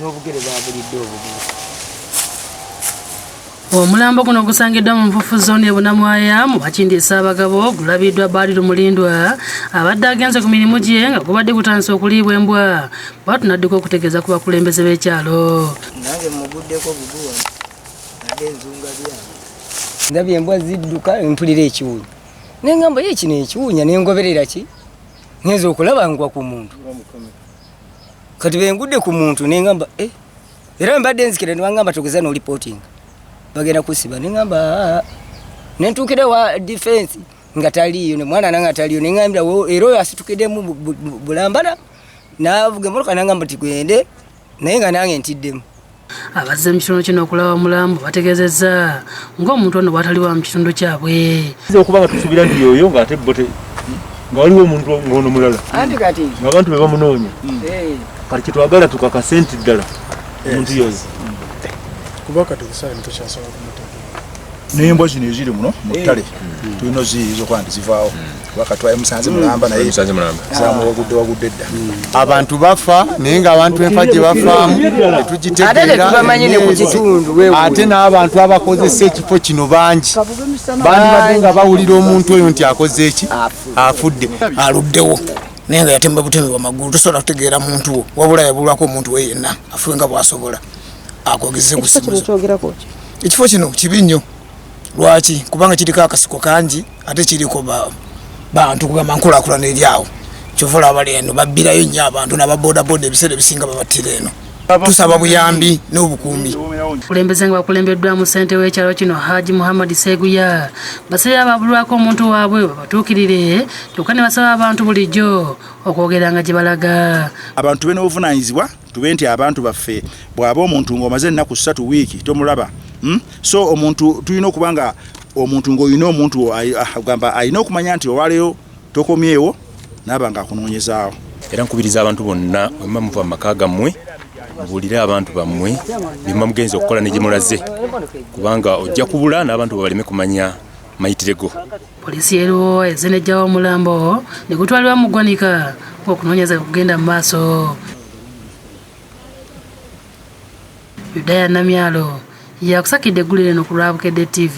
N'obugere babulidde obugere. Omulambo guno gusangiddwa mu nfuufu zooni e Bunamwaya mu Makindye Ssaabagabo gulabiddwa Baliru Mulindwa abadde agenze ku mirimu gye nga gubadde gutandise okuliibwa embwa bw'atyo n'adduka okutegeeza ku bakulembeze b'ekyalo. Nange mmuguddeko bugu wano ate nzunga byange. Ndabye embwa zidduka mpulira ekiwunya ne ngamba ye kino ekiwunya ne ngoberera ki ngenze okulaba ngwa ku muntu kati bengudde ku muntu ne ngamba eh era mbadde nzikira ne bangamba togeza n'olipotinga bagenda kusiba ne ngamba ah, ne ntuukira wa defense nga taliiyo ne mwana nange ataliiyo ne ngambira era oyo asitukiddemu bulambala n'avuga emmotoka nangamba nti gende naye nga nange ntiddemu. Abazze mu kitundu kino okulaba omulambo bategeezezza ng'omuntu ono bw'atali wa mu kitundu kyabwe. Okuba nga tusuubira nti yoyo ng'ate bo nga waliwo omuntu ng'ono mulala ng'abantu be bamunoonya hmm. kati kyetwagala tukakase nti ddala omuntu yoyo kuba kati ekisaani tokyasobola kumutegeera. N'embwa zino eziri muno mu ttale hmm. tulina oziyiza okuba nti zivaawo hmm. kuba katwaye musanze mulamba naye zamuwagudde wagudde dda hmm. Abantu bafa naye nga abantu enfa gye bafaamu tetugitegeera ate n'abantu abakozesa ekifo kino bangi bandibadde nga bawulira omuntu oyo nti akoze eki afudde aluddewo naye nga yatemba butemi bwa magulu tosobola kutegeera muntu wo wabula yabulwako omuntu we yenna afuwe nga bwasobola akwogeze ku simu ekifo kino kibi nnyo lwaki kubanga kiriko akasiko kangi ate kiriko bantu kugamba nkulakulana eri awo kyova olaba bali eno babbirayo nnyo abantu nababodaboda ebiseera ebisinga babattira eno tusaba buyambi n'obukuumi. Abakulembeze nga bakulembeddwamu ssentebe w'ekyalo kino Haji Muhammad Sseguya basabye abaabulwako omuntu waabwe babatuukirire kyokka ne basaba abantu bulijjo okwogeranga gye balaga. Abantu tube n'obuvunaanyizibwa tube nti abantu baffe bw'aba omuntu ng'omaze ennaku ssatu wiiki tomulaba hmm? So omuntu tulina okuba nga omuntu ng'olina omuntu agamba alina okumanya nti olwaleero tokomyewo naaba nga akunoonyezaawo. Era nkubiriza abantu bonna bwe muba muva mu maka gammwe mubuulire abantu bammwe bye muba mugenze okukola ne gye mulaze kubanga ojja kubula n'abantu bo baleme kumanya mayitire go. Poliisi y'e Luwowa ezze n'eggyawo omulambo ne gutwalibwa mu ggwanika ng'okunoonyereza bwe kugenda mu maaso. Yudaya Namyalo yakusakidde eggulire eno ku lwa Bukedde TV.